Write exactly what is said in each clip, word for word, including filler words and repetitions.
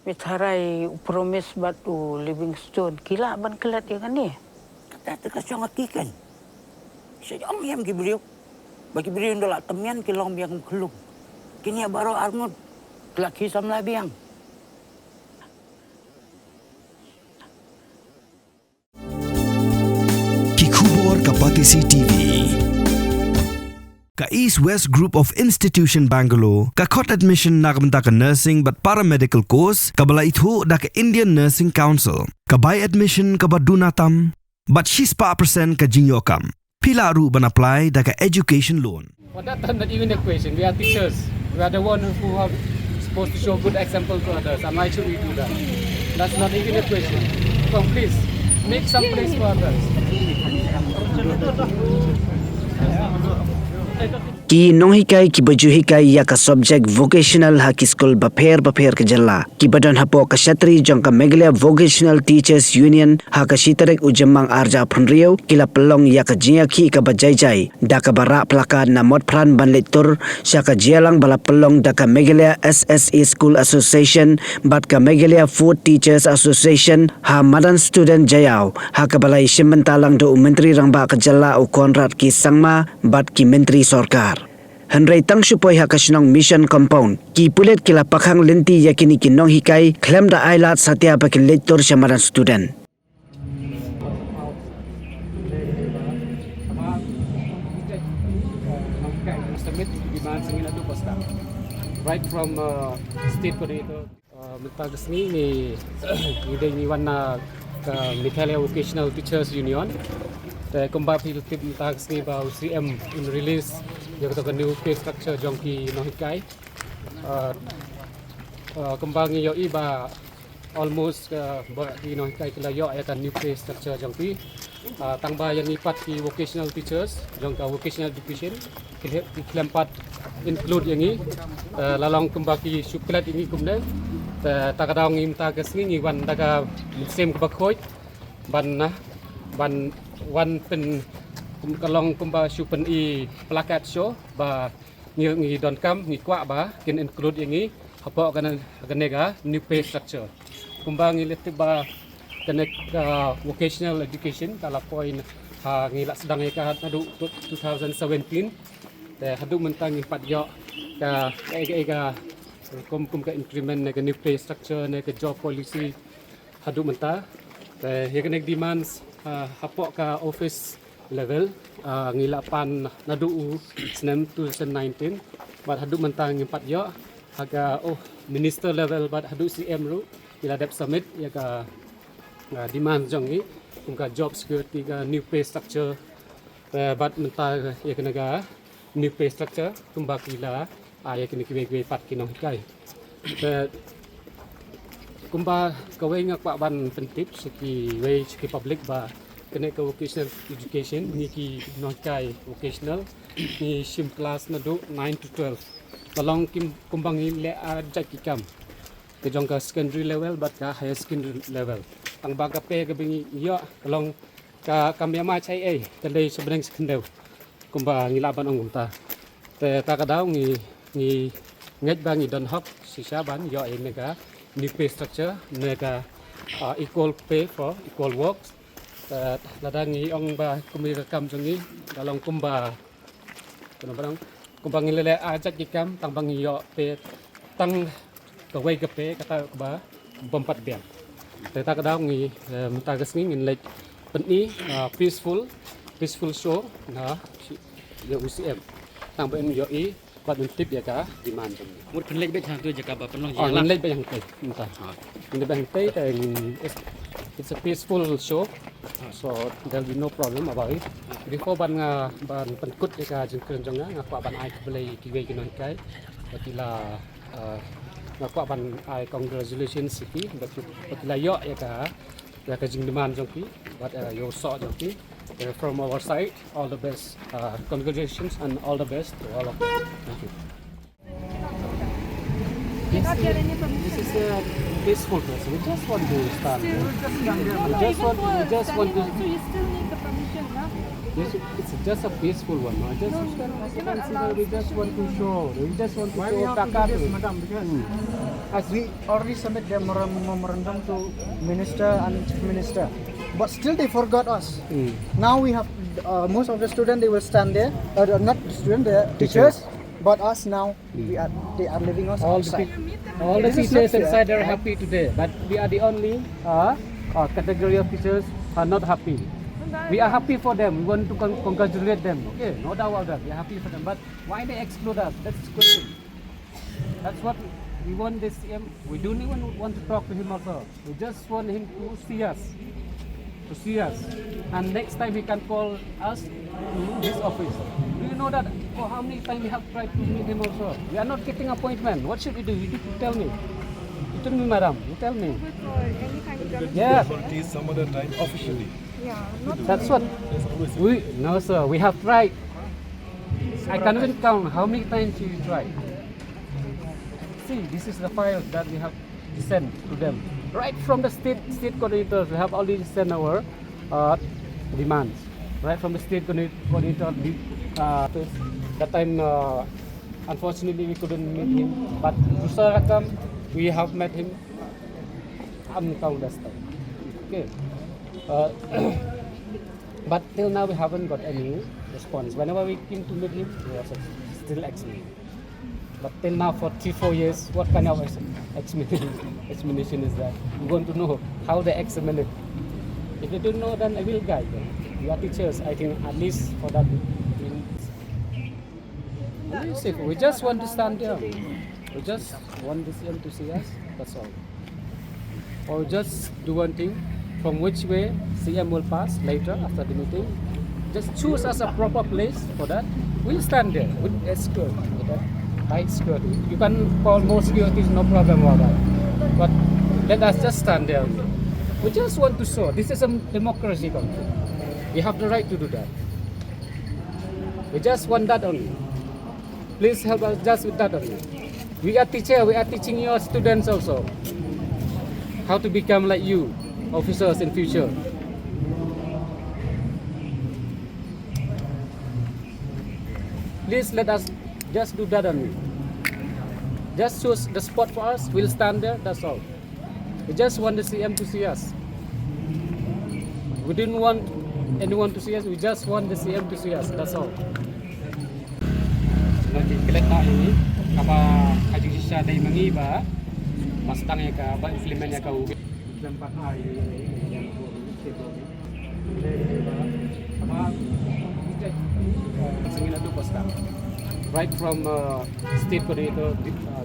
Peit haba u Promise bad u Livingstone ki lah ban klet ïa kane. Kata te ka shong ha ki kan. Sha ïam ïam ki briew. Ba ki briew ynda la tymmen ki long biang kum khlum. Kine baroh arngut ki la ki samla biang. Ki khubor ka Batesi T V. Ka East West Group of Institution Bangalore ka khot admission na ka bynta ka nursing bad paramedical course kaba la ithuh da ka Indian Nursing Council. Ka bai admission kaba duna tam bad shispah percent ka jingïoh kam. Phi lah ruh ban apply da ka education loan. For that time, not even a question. We are teachers. We are the one who are supposed to show good example to others. And why should we do that? That's not even a question. So please, make some place for others. Ki nonghikai kiba ju hikai ïa ka subject vocational ha ki skul bapher bapher ka jylla kiba don hapoh ka shatri jong ka Meghalaya Vocational Teachers Union ha ka shi tarik u Jymmang arhajar arphew hynriew ki la pynlong ïa ka jingïakhih kaba jai jai da kaba rah placard na Motphran ban leit tur sha ka jingïalang ba la pynlong da ka Meghalaya S S A School Association bad ka Meghalaya Food Teachers Association ha madan Student Jaiaw, ha kaba la ïashim bynta lang da u Myntri Rangbah ka jylla u Conrad K Sangma bad ki myntri sorkar. Hynrei tang shu poi ha ka shnong Mission Compound, ki pulit ki la pakhang lynti ïa kine ki nonghikai khlem da ai lad satia ba kin leit tur sha madan student. Right from, uh, state coordinator. Uh, mynta ka sngi ngi, ngi dei ngi wan na ka Meghalaya Vocational Teachers Union. Te kumba phi la tip mynta ka sngi ba u C M un release ïa kata ka new pay structure jong ki nonghikai. Uh, uh, kumba ngi ïohi ba almost, uh, ba ki nonghikai ki la ïoh ïa ka new pay structure jong ki. Ah, tang ba ïa ngi pat ki vocational teachers jong ka vocational education ki khle-, ki khlem pat include ïa ngi. Eh, la long kumba ki shu klet ïa ngi kumne. Te ta ka daw ngi mynta ka sngi ngi wan da ka mynsiem kaba khuid ban, ah, ban wan pyn-, kum-, ka long kumba shu pyni placard show ba ngi, ngi donkam, ngi kwah ba kin include ïa ngi hapoh kane, kane ka new pay structure. Kumba ngi la tip ba kane ka vocational education ka la poi ha, ngi la sdang ïa ka naduh two thousand seventeen. Te haduh mynta ngim pat ïoh ka, ka, ka, ka kum, kum ka increment ne ka new pay structure ne ka job policy haduh mynta. Te ïa kane ka demands, ah, hapoh ka office level, ah, ngi la pan naduh u snem two thousand nineteen bad haduh mynta ngim pat ïoh. Ha ka, oh, minister level bad haduh C M ruh ngi la dep submit ïa ka, ah, demand jong ngi kum ka job security, ka new pay structure. Eh, bad mynta ïa kane ka new pay structure kumba ki la ai ïa kine kiwei kiwei pat ki nonghikai. Te kumba kawei nga kwah ban pyntip sha kiwei sha ki public ba kane ka vocational education, ngi ki nonghikai vocational ngi shim class naduh nine to twelve. Ka long kim-, kumba ngi leh ar jait ki kam, ka jong ka secondary level bad ka higher secondary level. Tang ba ka pay kaba ngi ïoh ka long ka, kam ïa ma chai ei, ka dei sha bneng sha khyndew. Kumba ngi lah ban ong kumta. Te ta ka daw ngi, ngi ngeit ba ngi don hok shisha ban ïoh ïa kane ka new pay structure, ne ka, ah, equal pay for equal work. Te lada ngi ong ba kum ïa ka kam jong ngi ka long kumba, kumba ngi leh ar jait ki kam tang ba ngi ïoh pay tang kawei ka pay kata kaba bym pat biang. Te ta ka daw ngi, eh, mynta ka sngi ngin leit pyni, ah, peaceful, peaceful show na shi-, ïa u C M. Tang ba yn ïohi bad yn tip ïa ka demand jong ngi. Mut pynleit beit hangtu jaka ba pynlong. Ah, ngin leit beit hangtei mynta. Ah. Ngin leit beit hangtei te ngin, it's, it's a peaceful show. So there'll be no problem about it. Before ban nga, ban pynkut ïa ka jingkren jong nga, nga kwah ban ai khublei ïa kiwei ki nonghikai ba ki la, uh, nga kwah ban ai congratulations ïa ki ba ki, ba ki la ïoh ïa ka, ïa ka jingdemand jong ki bad, uh, ïa u soh jong ki. Uh, from our side, all the best. Uh, congratulations and all the best to all of you. Thank you. Yes, this is a peaceful person. We just want to stand. Still, we just want to, we just want to. You still need the permission, no? It's, it's just a peaceful one, no? Just, no, you can consider, we just want to show, we just want to show takat. Madam, because we already submit the memorandum to minister and chief minister, but still they forgot us. Now we have, uh, most of the student, they will stand there, uh, not student, the teachers, but us now, we are, they are leaving us outside. All the teachers inside are happy today, but we are the only, uh, uh, category of teachers are not happy. We are happy for them. We want to con- congratulate them. Okay, no doubt about that. We are happy for them. But why they exclude us? That's the question. That's what we want this C M. We don't even want to talk to him also. We just want him to see us. To see us. And next time he can call us to his office. Do you know that for how many times we have tried to meet him also? We are not getting appointment. What should we do? You need to tell me. You tell me, madam. You tell me. Yes. Some other time officially. Yeah, not. That's what we, no, sir. We have tried. I can't even count how many times we tried. See, this is the file that we have sent to them. Right from the state state coordinators, we have already sent our, uh, demands. Right from the state coordinator, uh, office. That time, uh, unfortunately, we couldn't meet him. But through Sir Rakam, we have met him, um, countless times. Okay. Uh, but till now, we haven't got any response. Whenever we came to meet him, he was still excellent. But till now, for three, four years, what kind of ex- explanation, explanation is that? We want to know how they examine it. If they don't know, then I will guide them. We are teachers, I think, at least for that. We, we just want to stand there. We just want the C M to see us. That's all. Or just do one thing, from which way C M will pass later after the meeting. Just choose us a proper place for that. We'll stand there with escort, with that tight security. You can call more security, no problem about that. But let us just stand there. We just want to show this is a democracy country. We have the right to do that. We just want that only. Please help us just with that only. We are teacher, we are teaching your students also how to become like you, officers in future. Please let us just do that only. Just choose the spot for us, we'll stand there, that's all. We just want the C M to see us. We didn't want anyone to see us, we just want the C M to see us, that's all. Nanti kelet na ini, kaba kajing sisa dai mangi ba, mastang ya ka, ba implement ya ka u. Right from, uh, state coordinator, uh,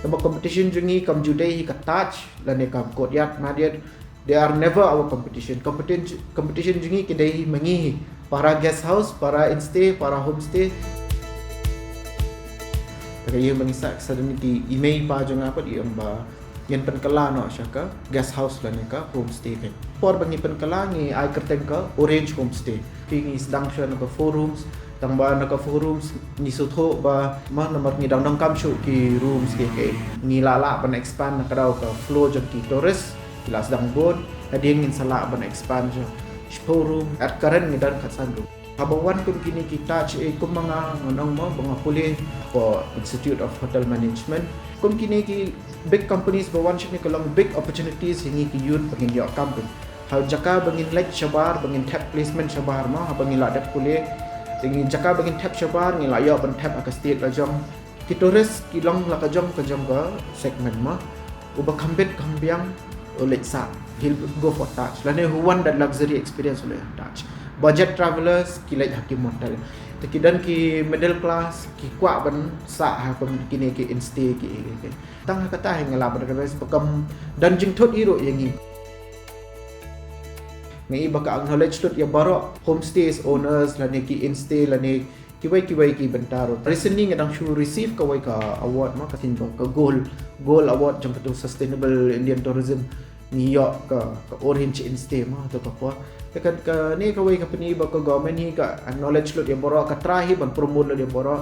Taba competition jong ngi kam ju dei hi ka Taj lane kam Courtyard Marriott. They are never our competition. Competition, competition jong ngi ki dei hi ma ngi hi. Para guest house, para instay, para homestay. Te ka ïing ba ngi sah suddenly ki i mei i pa jong nga pat i ong ba ngin pynkylla noh sha ka guest house lane ka homestay ka. Por ba ngi pynkylla ngi ai kyrteng ka Orange Homestay. Phi ngi sdang shuwa na ka four rooms, tang ba na ka four rooms ngi sngewthuh ba ma namar ngi dang donkam shuh ki rooms ki ki. Ngi lah lah ban expand na ka daw ka flow jong ki tourist, ki la sdang bun, hadien ngin sa lah ban expand sha shiphew room, at current ngi don khatsan room. Haba wan kum kine ki Taj, eh, kum ma nga ngan ong mo ba nga pule for Institute of Hotel Management. Kum kine ki big companies ba wan shane ka long big opportunities ïa ngi ki youth ba ngin ïoh kam pyn. Ha jaka ba ngin leit shabar, ba ngin thep placement shabar mo, haba ngi la dep pule. Te ngi jaka ba ngin thep shabar, ngi la ïoh ban thep ha ka state la jong. Ki tourist ki long la ka jong ka jong ka segment ma. Uba kham bit kham biang u leit sah, he'll go for Taj. Lane who want that luxury experience u leit Taj. Budget travelers ki leit ha ki motel. Te ki don ki middle class ki kwah ban sah ha kum kine ki instay ki, ki, ki. Tang ha kata hi nga lah ban recommend ba kam don jingthut ïa ruh ïa ngi. Nga i ba ka acknowledge lut ïa baroh homestays owners lane ki instay lane kiwei kiwei ki bynta ruh. Recently nga dang shu receive kawei ka award ma ka sien ba ka gold, gold award jong ka tu sustainable Indian tourism. Ngi ïoh ka, ka Orange Instay ma tu ka por. Te ka, kane kawei ka pyni ba ka government hi ka acknowledge lut ïa baroh, ka try hi ban promote lut ïa baroh.